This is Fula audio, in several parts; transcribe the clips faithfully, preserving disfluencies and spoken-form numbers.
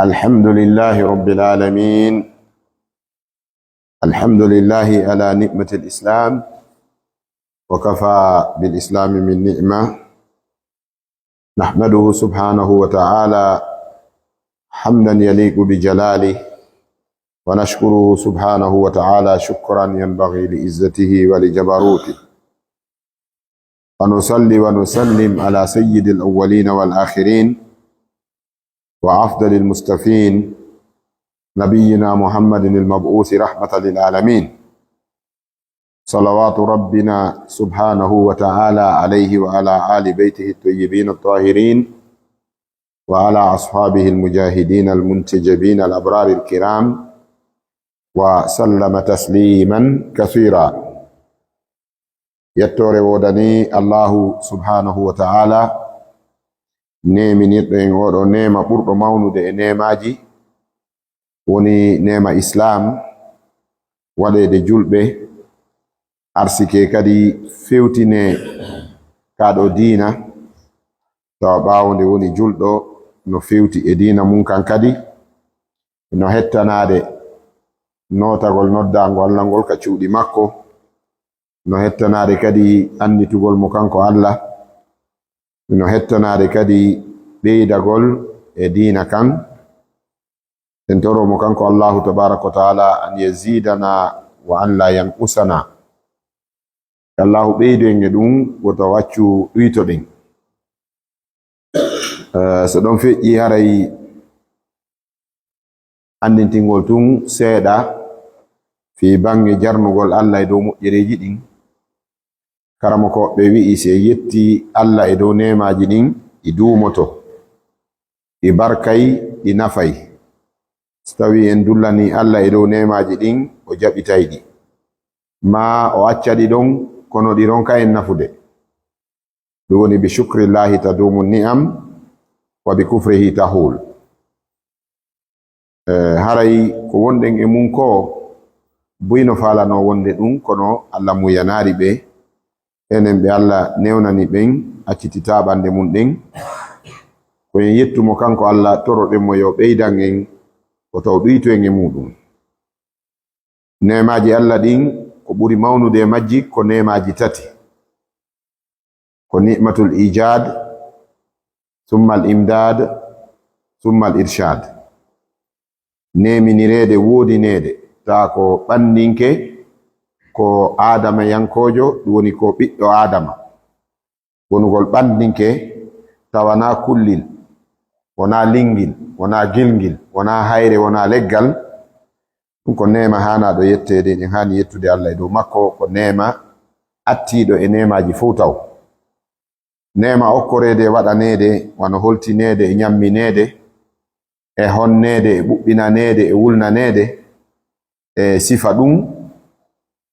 الحمد لله رب العالمين. الحمد لله على نعمة الإسلام، وكفى بالإسلام من نعمة. نحمده سبحانه وتعالى حمدا يليق بجلاله، ونشكره سبحانه وتعالى شكرا ينبغي لعزته ولجبروته. ونصلي ونسلم على سيد الأولين والآخرين وأفضل المصطفين، نبينا محمد المبعوث رحمة للعالمين، صلوات ربنا سبحانه وتعالى عليه وعلى آل بيته الطيبين الطاهرين وعلى أصحابه المجاهدين المنتجبين الأبرار الكرام، وسلم تسليما كثيرا. Yettoore woodani Allahu subhanahu wa ta'ala, neeminirɗo en oɗo neema ɓurɗo mawnude e neemaaji, woni neema Islaam, waɗeede julɓe, arsike kadi fewtine kaa ɗo diina, tawa ɓaawo nde woni julɗo no fewti e diina mum kan kadi, no hettanaade nootagol noddaango Allah ngol ka cuuɗi makko, no hettanaade kadi annditugol mo kanko Allah, no hettanaade kadi ɓeydagol e diina kan. En toro mo kanko Allahu tabaraka wa taala an yazidana wa an la yanqusana. Allahu ɓeydu en e ɗum, woto waccu ɗuytoɗen. Eh, so ɗon feƴƴi, haray anndintingol tun seeɗa fii baŋŋe jarnugol Allah e dow moƴƴereeji ɗin. Karamokooɓe wi'i, si en yetti Allah e dow neemaaji ɗin, ɗi duumoto, ɗi barkay, ɗi nafay. Si tawii en dullanii Allah e dow neemaaji ɗin, o jaɓitay ɗi. Maa o acca ɗi ɗon, kono ɗi ronka en nafude. Ɗum woni, bi shukrillahi tadumu ni'am, wa bi kufrihi tahul. Eh, haray ko wonɗen e mum ko, buy no faalanoo wonde ɗum, kono Allah muyanaari ɓe. Enen ɓe Allah newnani ɓen, acciti taaɓannde mum ɗen. Ko en yettu mo kanko Allah, toroɗen mo yo ɓeydan en, o taw ɗuytu en e muuɗum. Neemaaji Allah ɗin, ko ɓuri mawnude e majji ko neemaaji tati. Ko ni'matul ijaad, summa al imdaad, summa al irshaad. Neeminireede, woodineede, taa ko ɓanndinke, ko aadamayankoojo, ɗum woni ko ɓiɗɗo Aadama. Wonugol ɓanndinke, tawa wanaa kullil, wanaa linngil, wanaa gilngil, wanaa hayre, wanaa leggal. Ɗum ko neema haanaaɗo yetteede, en haani yettude Allah e dow makko, ko neema attiiɗo e neemaaji fow taw. Neema okkoreede e waɗaneede, wano holtineede e ñammineede, e honneede, e ɓuɓɓinaneede, e wulnaneede, e sifa ɗum,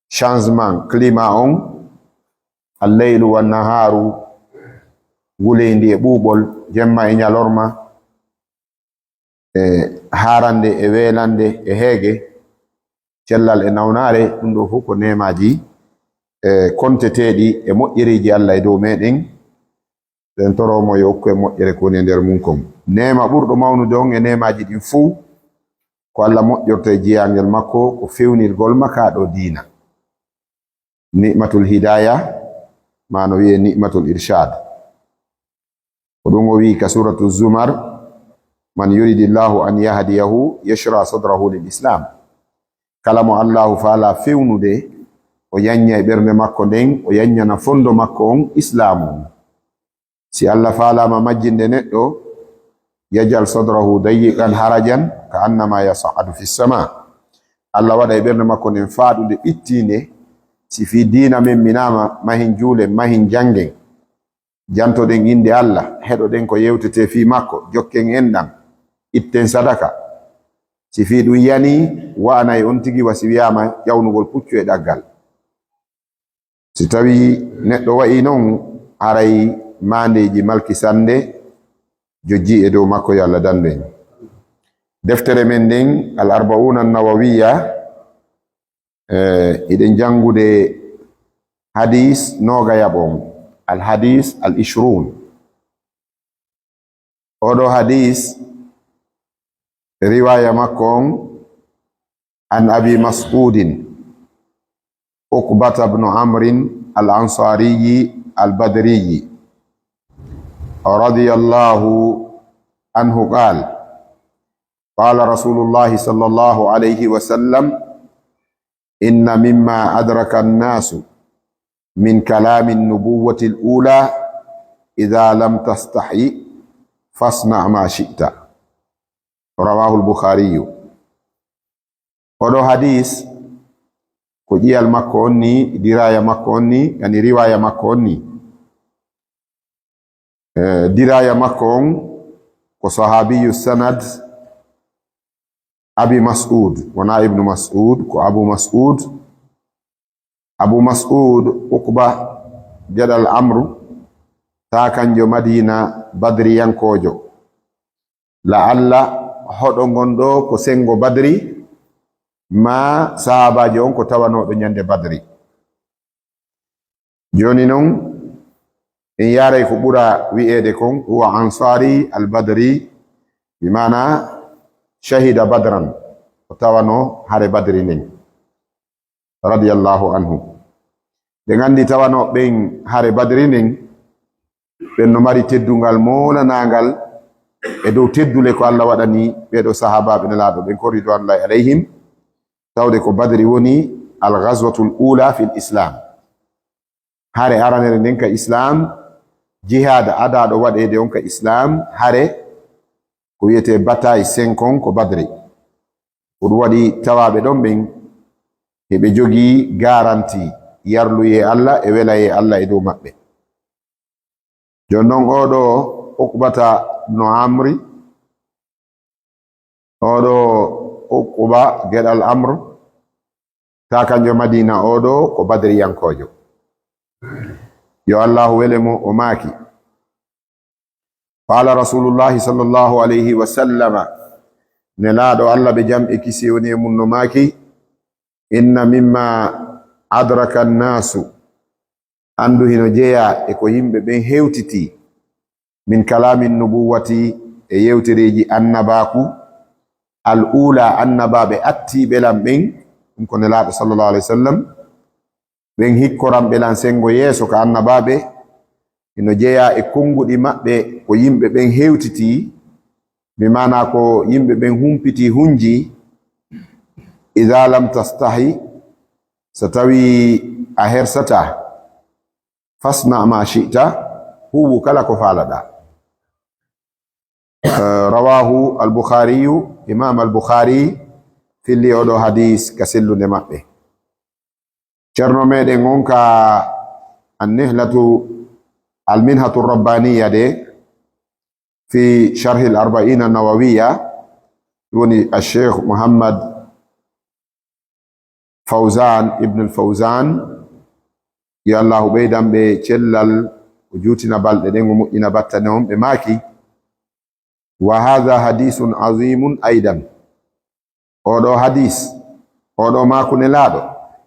changement climat on, alleylu wan nahaaru, nguleyndi e ɓuuɓol, jemma e ñalorma, e haarande e weelande e heege, cellal e nawnaare, ɗum ɗo fof ko neemaaji, e konteteeɗi e moƴƴereeji Allah e dow meɗen. Ɗen toro mo yo okku en moƴƴere ko woni e nder mum kon. Neema ɓurɗo mawnude on e neemaaji ɗin fow, ko Allah moƴƴorta e jiyaangel makko, ko fewnirgol makaaɗo diina. Ni'matul hidaaya, maa no wi'e ni'matul irshaad. Ko ɗum o wi'i ka Suuratu Zumar, "Man yuridillahu an yahdiyahu yashra sadrahu lil Islam." Kala mo Allahu faala fewnude, o yanñay ɓernde makko nden, o yanñana fondo makko on Islaamu on. Si Allah faalaama majjinde neɗɗo, yajal sadrahu dayyiqan harajan ka annama yas'adu fis sama. Allah waɗay ɓernde makko nden faaɗunde, ɓittiinde. Si fii diina memminaama, mahin juulen, mahin janngen, jantoɗen innde Allah, heɗoɗen ko yewtetee fii makko, jokken enɗan, itten sadaka. Si fii ɗum yanii, wa'anay on tigi wa si wi'aama ƴawnugol puccu e ɗaggal. Si tawii neɗɗo wa'i non, haray maandeeji malkisannde jojjii e dow makko, yo Allah dandu en. Deftere men nden, Al Arba'una An-Nawawiyya, eh, hiɗen janngude hadiis noogayaɓo on, al hadiis al ishrun. Oɗo hadiis, Riwaya makko on, an Abi Mas'udin, Uqbata bnu Amrin al Ansariyi al Badriyi, radiyallahu anhu, qal, qala Rasulullahi sallallahu alayhi wa sallam, inna mimma adraka annasu min kalami nubuwati al ula, idha lam tastahi fasna ma shita. Rawahu al Bukhariyu. Oɗo hadis, ko ƴiyal makko on ni, diraya makko on ni, yani riwaya makko on ni. Eh, diraya makko on ko sahabiyu sanad, Abi Mas'ud, wona Ibnu Mas'ud, ko Abu Mas'ud. Abu Mas'ud, Uqba, geɗal Amru, ta kanjo Madina, badriyankoojo. La'alla hoɗo ngon ɗo ko sengo Badri, ma sahaabaajo on ko tawanooɗo ñande Badri. Jooni non, en yaaray ko ɓura wi'eede kon, huwa Ansari al-Badri, bi maana shahida Badran, o tawano hare Badri nden, radiyallahu anhu. Ɗen anndi tawano ɓen hare Badri nden, ɓen no mari teddungal moolanaangal e dow teddule ko Allah waɗani ɓeeɗo sahaabaaɓe Nelaaɗo ɓen ko ridwanullahi alayhim, tawde ko Badri woni al-ghazwatul ula fil Islam. Hare aranere nden ka Islam, jihaad adaaɗo waɗeede on ka Islam, hare ko wiyetee bataille cinq on ko Badri. Ko ɗum waɗi tawaaɓe ɗon ɓen, heɓe jogii garanti yarluyee Allah e welayee Allah e dow maɓɓe. Jooni non, oo ɗoo Uqbata no Amri, oo ɗoo Uqba geɗal Amr, ta kanjo Madina, oo ɗoo ko badriyankoojo. Yo Allahu wele mo, o maaki, qala Rasulullahi sallallahu alayhi wa sallama, Nelaaɗo Allah ɓe jam e kisiyee woni e mum no maaki, inna mimma adraka annaasu, anndu hino jeyaa e ko yimɓe ɓen hewtiti, min kalami nubuwati, e yewtereeji annabaaku, al ula, annabaaɓe attiiɓe lan ɓen, ɗum ko Nelaaɗo sallallahu alayhi wa sallam, ɓen hikkoranɓe lan sengo yeeso ka annabaaɓe, hino jeyaa e konnguɗi maɓɓe ko yimɓe ɓen hewtiti, bi maana ko yimɓe ɓen humpiti hunji, idha lam tastahi, so tawi a hersataa, fasna ma shi'ta, huuwu kala ko faalaɗaa. Eh, rawahu al-Bukhariyu, Imam al-Bukhari filli oɗo hadis ka sellunde maɓɓe. Ceerno meɗen on ka An-Nihlatu, Al-Minhatu Rabbaniya de, fi Sharhi Al-Arba'ina Nawawiya, woni Al-Sheikh Muhammad Fawzan ibn al-Fawzan, yo Allahu ɓeydan ɓe cellal, o juutina balɗe ɗen, o moƴƴina battane on, ɓe maaki, wa hadha hadithun azimun aidan. Oɗo hadis, oɗo maaku Nelaaɗo,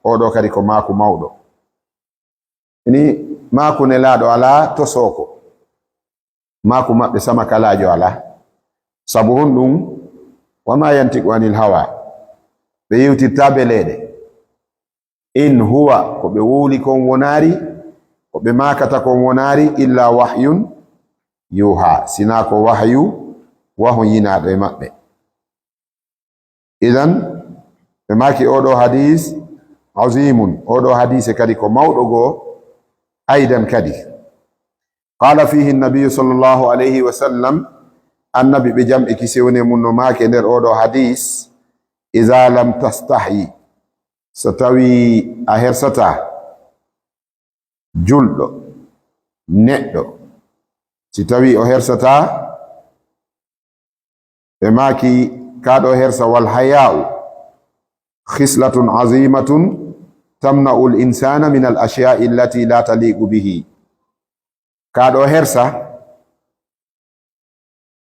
oɗo kadi ko maaku mawɗo. Ni maaku Nelaaɗo alaa tosooko. Maaku maɓɓe sama kalaajo alaa. Sabu honɗum? Wa ma yantiqu anil hawa. Ɓe yewtirtaa beleeɗe. In huwa, ko ɓe wowli kon wonaari, ko ɓe maakata kon wonaari, illa wahyun yuha, sinaa ko wahyu wahon yinaaɗo e maɓɓe. Idan, ɓe maaki oɗo hadis azimun, oɗo hadise kadi ko mawɗo goo, aidan kadi. Qala fihi nabiyu sallallahu alayhi wa sallam, annabi ɓe jam e kisi woni e mum no maaki e nder oɗo hadis, iza lam tastahi, so tawi a hersataa, julɗo, neɗɗo, si tawi o hersataa, ɓe maaki, kaa ɗo hersa, wal haya'u khislatun azimatun tamna'ul insana min al ashiya'i allati la taliqu bihi. Kaa ɗo hersa,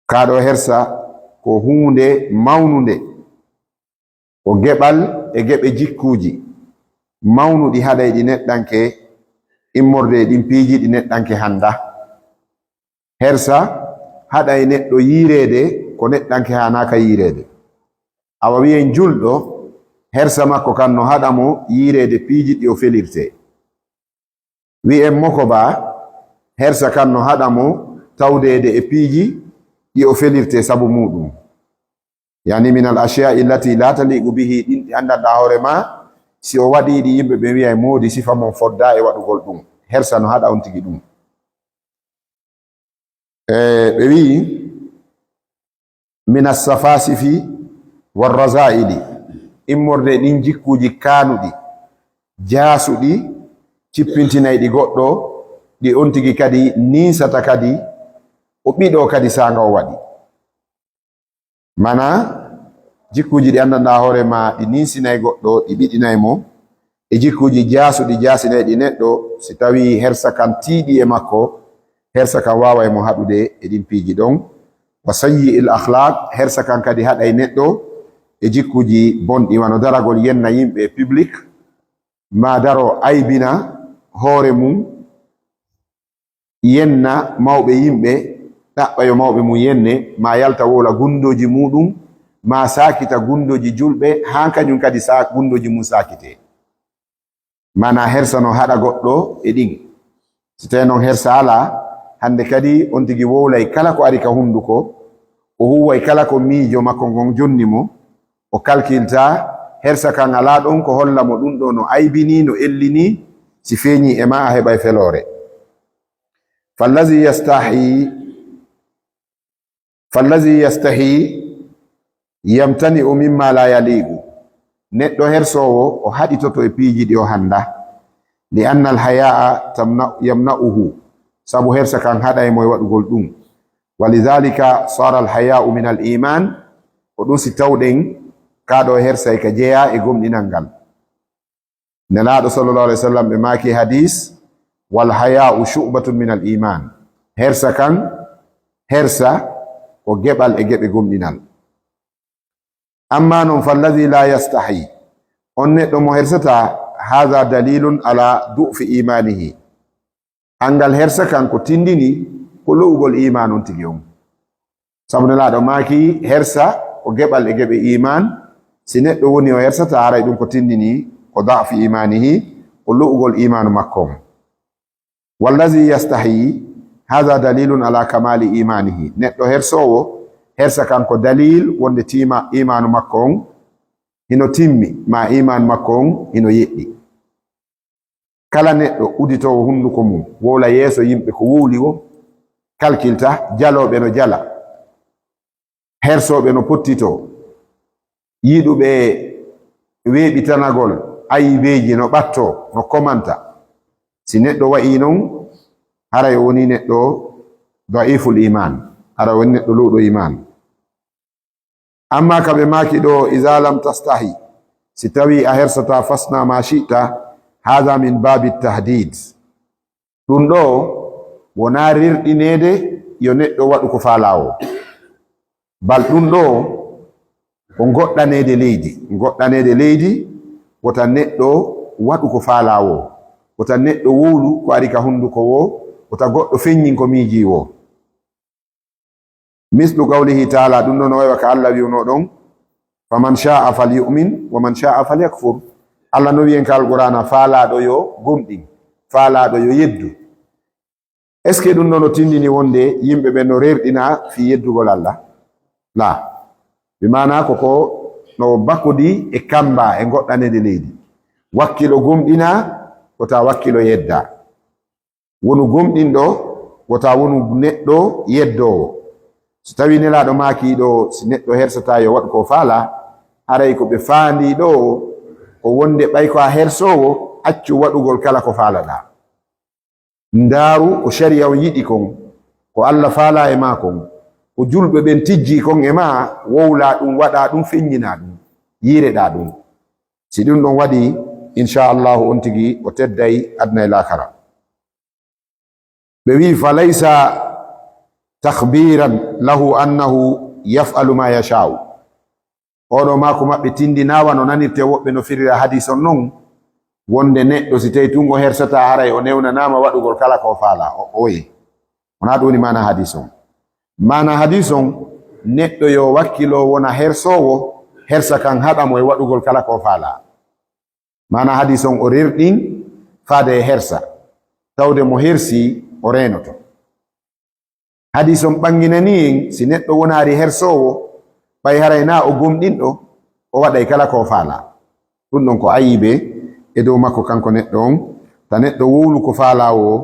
kaa ɗo hersa ko huunde mawnunde, ko geɓal e geɓe jikkuuji mawnuɗi haɗay ɗi neɗɗanke immorde e ɗin piiji ɗi neɗɗanke hannda. Hersa haɗay neɗɗo yiireede ko neɗɗanke haanaaka yiireede. Awa wi'en julɗo, hersa makko kan no haɗa mo yiireede piiji ɗi o felirtee. Wi'en mokobaa, hersa kan no haɗa mo tawdeede e piiji ɗi o felirtee sabu muuɗum. Yani, min al ashiyaa'i allati laa taliiqu bihi, ɗin ɗi anndanɗaa hoore maa, si o waɗii ɗi, yimɓe ɓen wi'ay moodi sifa mon foddaa e waɗugol ɗum. Hersa no haɗa on tigi ɗum. E, ɓe wi'i, min assafasifi warrazaili, immorde ɗin jikkuuji kaanuɗi, jaasuɗi, cippintinayɗi goɗɗo, ɗi on tigi kadi ninsata kadi, o ɓiɗo kadi saanga o waɗi. Mana, jikkuuji ɗi anndanɗaa hoore maa, ɗi ninsinay goɗɗo, ɗi ɓiɗinay mo, e jikkuuji jaasuɗi jaasinayɗi neɗɗo, si tawii hersa kan tiiɗi e makko, hersa kan waaway mo haɗude e ɗin piiji ɗon. Wa sayyi'il akhlaq, hersa kan kadi haɗay neɗɗo e jikkuuji bonɗi, wano daragol yenna yimɓe e public, maa daro aybina hoore mum, yenna mawɓe yimɓe, ɗaɓɓa yo mawɓe mum yenne, maa yalta wowla gunndooji muuɗum, maa saakita gunndooji julɓe, haa kañum kadi sa-, gunndooji mum saakitee. Maanaa hersa no haɗa goɗɗo e ɗin. Si tawii noon hersa alaa, hannde kadi on tigi wowlay kala ko ari ka hunnduko, o huuway kala ko miijo makko ngon jonni mo, o kalkilta, hersa kan alaa ɗon ko holla mo ɗum ɗo no aybinii, no ellinii, si feeñii e maa a heɓay feloore. Fallazi yastahi, fallazi yastahi yamtani'u mimma la yaliqu. Neɗɗo hersoowo, o haɗitoto e piiji ɗi o hannda. Li anna al hayaa tamna-, yamna'uhu. Sabu hersa kan haɗay mo e waɗugol ɗum. Wa lidhalika sara al haya'u min al iman. Ko ɗum si tawɗen kaa ɗo hersay ka jeyaa e gomɗinal ngal. Nelaaɗo sallallahu alayhi wa sallam ɓe maaki hadis, "Wal haya'u shu'batun min al iman." Hersa kan, hersa ko geɓal e geɓe gomɗinal. Amma non, fallazi la yastahi, on neɗɗo mo hersataa, hadha dalilun ala du'fi imanihi. Anngal hersa kan ko tindini ko lo'ugol iman on tigi on. Sabu Nelaaɗo maaki, hersa ko geɓal e geɓe iman. Si neɗɗo woni o hersataa, haray ɗum ko tindini ko da'fi imanihi, ko lo'ugol imanu makko on. Wallazi yastahi, hadha dalilun ala kamali imanihi. Neɗɗo hersoowo, hersa kan ko dalil wonde tiima imanu makko on hino timmi, ma imanu makko on hino yeɗɗi. Kala neɗɗo uditoowo hunnduko mum, wowla yeeso yimɓe ko wowli woo, kalkilta, jalooɓe no jala, hersooɓe no pottitoo, yiɗuɓe weeɓitanagol ayibeeji no ɓattoo, no komanta. Si neɗɗo wa'ii non, haray o wonii neɗɗo da'iful iman, haray o wonii neɗɗo lo'uɗo iman. Amma ka ɓe maaki ɗo, "Iza lam tastahi," si tawii a hersataa, "fasna ma shi'ta," hadha min babi tahdid. Ɗum ɗo wonaa rerɗineede yo neɗɗo waɗu ko faalaa woo. Bal ɗum ɗo ko ngoɗɗaneede leydi. Ngoɗɗaneede leydi, wota neɗɗo waɗu ko faalaa woo. Wota neɗɗo wowlu ko ari ka hunnduko woo. Wota goɗɗo feññin ko miijii woo. Mislu qawlihi ta'ala, ɗum ɗo no way wa ka Allah wi'unoo ɗon, "Faman sha'a falyu'min, wa man sha'a falyakfur." Allah no wi'en ka Alqur'aana, "Faalaaɗo yo gomɗin, faalaaɗo yo yeddu." Est-ce que ɗum ɗo no tindini wonde yimɓe ɓen no rerɗinaa fii yeddugol Allah? Laa. Bi maanaa ko ko no bakodi e kamba e ngoɗɗaneede leydi. Wakkilo gomɗinaa, wota wakkilo yeddaa. Wonu gomɗinɗo, wota wonu neɗɗo yeddoowo. So tawii Nelaaɗo maaki ɗo, si neɗɗo hersataa yo waɗu ko faalaa, haray ko ɓe faandii ɗo ko wonde ɓay ko a hersoowo, accu waɗugol kala ko faalaɗaa. Ndaaru ko shari'a on yiɗi kon, ko Allah faalaa e maa kon, ko julɓe ɓen tijjii kon e maa, wowlaa ɗum, waɗaa ɗum, feññinaa ɗum, yiireɗaa ɗum. Si ɗum ɗon waɗii, insha Allahu, on tigi o tedday aduna e laakara. Ɓe wi'i, "Falaysa takhbiran lahu annahu yaf'alu ma yasha'u." Oɗo maaku maɓɓe tindinaama no nanirte woɓɓe no firira hadis on non, wonde neɗɗo si tawi tun o hersataa, haray o newnanaama waɗugol kala ko o faalaa. O, oye. Wonaa ɗum woni maana hadis on. Maana hadis on, neɗɗo yo wakkilo wona hersoowo, hersa kan haɗa mo e waɗugol kala ko faalaa. Maana hadiis on o rerɗin faade e hersa, tawde mo hersii o reenoto. Hadiis on ɓanginanii en, si neɗɗo wonaali hersoowo, ɓay haray naa o gomɗinɗo, o waɗay kala ko faalaa. Ɗun ɗon ko ayiibe e dow makko kanko neɗɗo on, ta neɗɗo wowlu ko faalaa woo,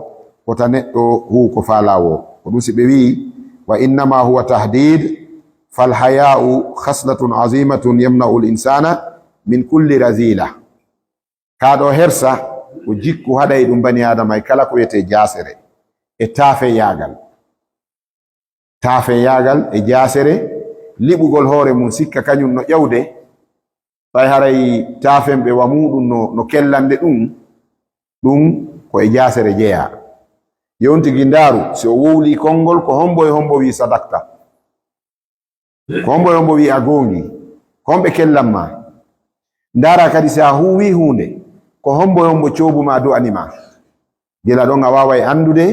ko ta neɗɗo huwu ko faalaa woo. Ko ɗun si ɓe wi'i, "Wa innama huwa tahdid, fal haya'u khaslatun azimatun yamna'ul insana min kulli razila." Kaa ɗoo hersa ko jikku haɗay ɗun bani Aadama e kala ko wi'etee jaasere e taafeeyaagal. Taafeeyaagal e jaasere, liɓugol hoore mun sikka kañun no ƴawde, ɓay haray taafenɓe wa muuɗun no, no kellande ɗun, ɗun ko e jaasere jeyaa. Yo on tigi ndaaru, si o wowlii konngol, ko hombo e hombo wi'i sadakta? Ko hombo e hombo wi'i a goongii? Ko homɓe kellan maa? Ndaaraa kadi si a huuwii huunde, ko hombo e hombo coobu maa du'ani maa? Gila ɗon a waaway anndude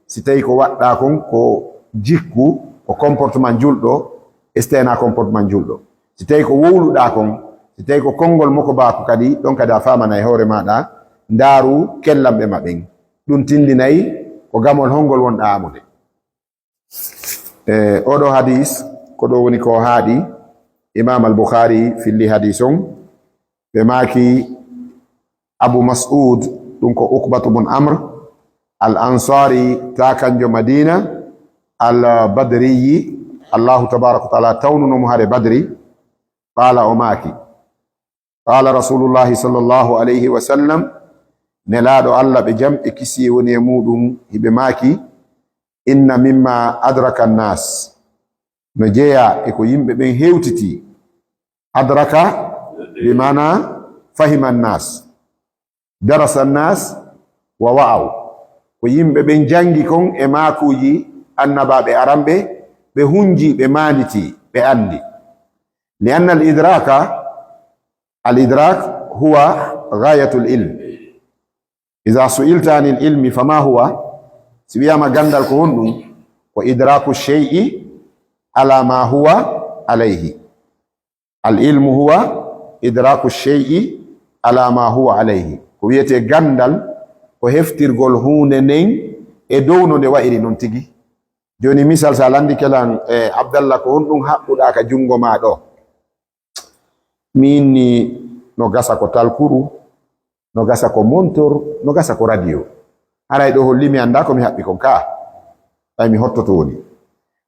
si tawii ko waɗɗaa kon ko jikku, ko comportement julɗo, e si tawii naa comportement julɗo. Si tawii ko wowluɗaa kon, si tawii ko konngol mokobaaku kadi, ɗon kadi a faamanay hoore maaɗa, ndaaru kellanɓe ma ɓen. Ɗun tinndinay ko gamol hongol wonɗaa amude. E oo ɗoo hadiis, ko ɗoo woni ko haaɗi. Imaam Al-Bukhari filli hadiis on, ɓe maaki Abu Mas'ud, ɗun ko Uqbatu bun Amr Al-Ansari, taakanjo Madiina, Al-Badriyi, Allahu tabaaraka wa ta'ala tawnuno mo hare Badri, qaala, o maaki, qaala Rasulullahi sallallahu alayhi wa sallam, Nelaaɗo Alla, ɓe jam e kisiyee woni e muuɗun, hiɓe maaki, inna mimma adraka annas, no jeyaa e ko yimɓe ɓen hewtitii. Adraka bi maana fahima annas, darasa annas wa wa'aw. Ko yimɓe ɓen janngi kon e maakuuji annabaaɓe aranɓe, ɓe hunji, ɓe maanditii, ɓe anndi. Li anna al idraka, al idrak huwa ghayatul ilm. Iza su'ilta anil ilmi fama huwa, si wi'aama ganndal ko honɗun, ko idraku shay'i ala ma huwa alayhi. Al ilmu huwa idraku shay'i ala ma huwa alayhi. Ko wi'etee ganndal, ko heftirgol huunde nden e dow no nde wa'iri non tigi. Jooni misal, si a lanndike lan, e Abdallah, ko honɗun haɓɓuɗaa ka junngo maa ɗoo? Miin ni, no gasa ko talkuru, no gasa ko montor, no gasa ko radio. Haray ɗoo holli mi anndaa ko mi haɓɓi kon kaa. Ɓay mi hottoto woni.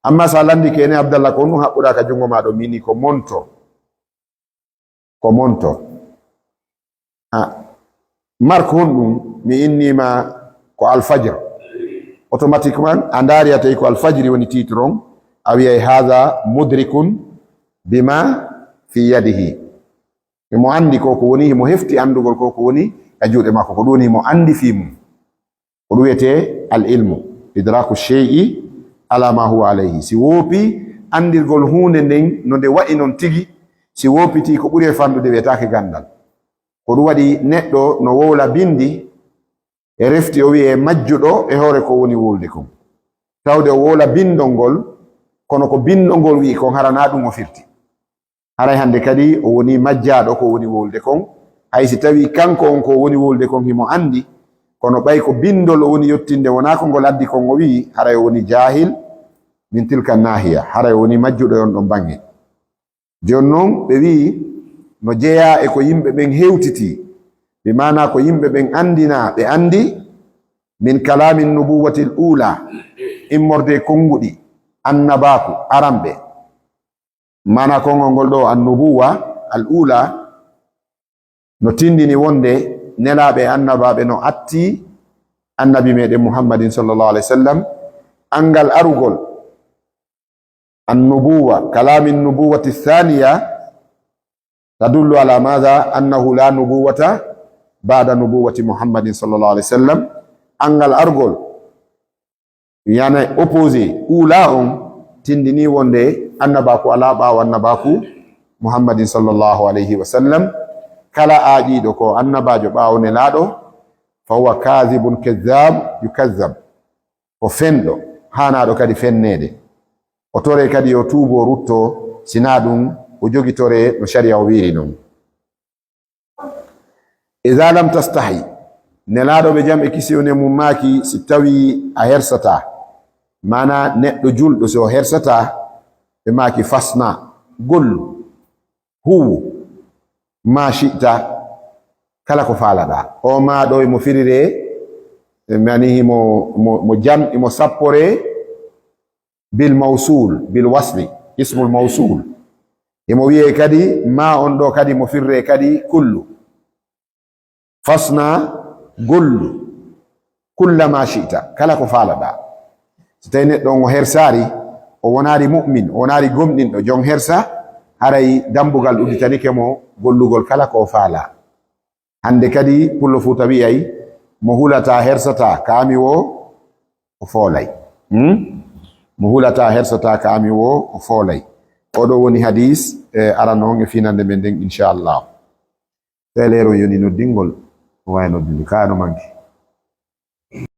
Amma si a lanndike ne, Abdallah, ko honɗun haɓɓuɗaa ka junngo maa ɗoo? Miin ni ko montor. Ko montor. Ah, marque honɗun? Mi innii ma ko Alfajr. Automatiquement, a ndaari a tawi ko Alfajri woni titre on, a wi'ay, "Haadha mudrikun bima fi yadihi." Himo anndi ko ko woni, himo hefti anndugol ko ko woni ka juuɗe makko. Ko ɗun woni himo anndi fii mun. Ko ɗun wi'etee al ilmu, idraku shay'i ala ma huwa alayhi. Si woopii anndirgol huunde nden no nde wa'i non tigi, si woopitii, ko ɓuri e fanɗude wi'etaake ganndal. Ko ɗun waɗi neɗɗo no wowla binndi, e refti o wi'ee majjuɗo e hoore ko woni wowlude kon. Tawde o wowla binndol ngol, kono ko binndol ngol wi'i kon, hara naa ɗun o firti. Haray hannde kadi o wonii majjaaɗo ko woni wowlude kon. Hay si tawii kanko on ko woni wowlude kon himo anndi, kono ɓay ko binndol o woni yottinde, wonaa ko ngol addi kon o wi'i, haray o wonii jaahil min tilka naahiya, haray o wonii majjuɗo e on ɗon baŋŋe. Jooni non ɓe wi'i no jeyaa e ko yimɓe ɓen hewtitii, bi maanaa ko yimɓe ɓen anndinaa ɓe anndi, min kalaami nubuwwatil uulaa, immorde e konnguɗi annabaaku aranɓe. Maanaa konngol ngol ɗoo, annubuwwa al uulaa, no tinndini wonde nelaaɓe e annabaaɓe no atti annabi meɗen Muhammadin sallallahu alayhi wa sallam. Anngal arugol annubuwwa, kalaami nubuwwati thaniya, tadullu ala maadha? Annahu la nubuwwata ba'da nubuwwati Muhammadin sallallahu alayhi wa sallam. Anngal argol yana opposé uulaa on, tinndini wonde annabaaku alaa ɓaawo annabaaku Muhammadin sallallahu alayhi wa sallam. Kala aaƴiiɗo ko annabaajo ɓaawo nelaaɗo, fa huwa kaadhibun kadhdhab yukazzab. Ko fenɗo, haanaaɗo kadi fenneede. O toree kadi yo tuubu, o ruttoo, si naa ɗun o jogitore no sharia o wiiri non. Iza lam tastahi, Nelaaɗo ɓe jam e kisiyone mum maaki, si tawi a hersataa, maana neɗɗo julɗo si o hersataa, ɓe maaki fasna, gollu, huwu, ma shi'ta, kala ko faalaɗaa. O ma ɗo imo firire, e mani himo, mo, mo jam, imo sappore bil mawsul, bil wasli, ismul mawsul. Imo wiye kadi, ma on ɗo kadi mo firre kadi kullu. Fasna, gollu, kulla ma shi'ta, kala ko faalaɗaa. So tawi neɗɗo on o hersaari, o wonaari mu'min, o wonaari gomɗinɗo, jon hersa, haray dambugal udditanike mo gollugol kala ko o faalaa. Hannde kadi Pullo Fuuta wi'ay, mo hulataa hersataa kaami woo o foolay. Hmm? Mo hulataa hersataa kaami woo o foolay. Oɗo woni hadis, eh, arano on e finande men nden, inchallah. Tey leero yoni noddingol, o wawi noddinde, kaano manke.